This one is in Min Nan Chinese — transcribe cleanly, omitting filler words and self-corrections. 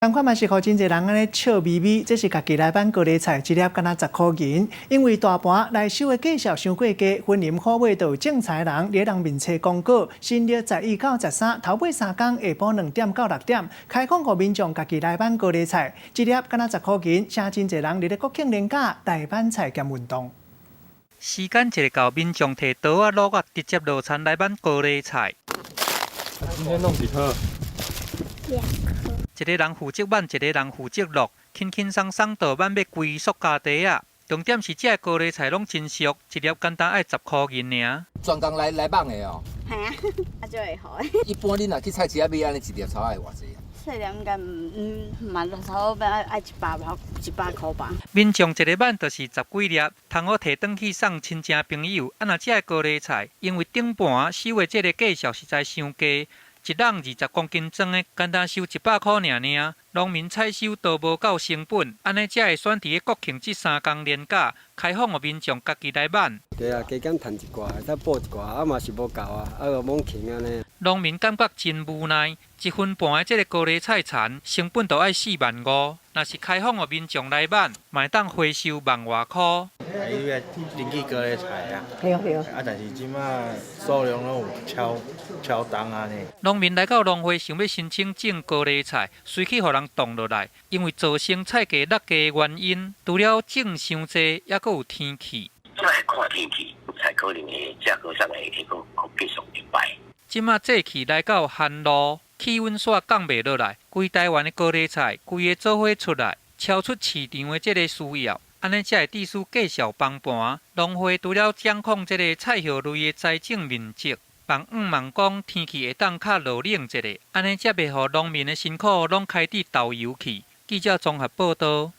仝款嘛是予真濟人按呢笑眯眯，這是家己來挽高麗菜，一粒敢若10箍銀。因為大盤來收的價數傷過低，雲林虎尾就有種菜人佇人面冊公告，新曆12到13頭尾3工下晡2點到6點，開放予民眾家己來挽高麗菜，一粒敢若十箍銀，誠真濟人佇咧國慶連假來挽菜兼運動。時間一個到，民眾提刀仔橐仔直接落田來挽高麗菜。今天弄幾顆？兩顆。一个人負責挽，一个人負責落，輕輕鬆鬆就挽欲規塑膠袋仔。重點是這个高麗菜攏真俗，一粒簡單愛十箍銀爾。專工來來挽的哦。係啊，啊就會好。一般你若去菜市仔買按呢一粒草愛偌濟啊？細粒應該嘛差不多愛100塊吧。民眾一个挽就是十幾粒，通好提轉去送親戚朋友。啊，若這个高麗菜，因為頂盤收的這个價數實在傷低。一籠20公斤裝的，簡單收100箍爾爾。農民採收都無夠成本，按呢才會選佇咧國慶這3工連假開放予民眾家己來挽。對啊，加減趁一寡，會使補一寡，啊嘛是無夠啊，啊就罔停按呢。農民感覺真無奈，一分盤的這个高麗菜田成本都愛4萬5，若是開放予民眾來挽，嘛會當回收萬外箍。伊個登記高麗菜啊，對對。啊，但是這馬數量攏有超超重按呢。農民來到農會想欲申請種高麗菜，隨去予人擋落來，因為造成菜價落低的原因，除了種傷濟，猶閣有天氣。這愛看天氣，才可能會價格上會會閣閣繼續入擺。這馬節氣來到寒露，氣溫煞降袂落來，規台灣的高麗菜規个做伙出來，超出市場的這个需要。按呢才會致使價數崩盤。農會除了掌控這个菜葉類的栽種面積，嘛向望講天氣會當較熱冷一下，按呢才袂予農民的辛苦攏開佇豆油去。記者綜合報導。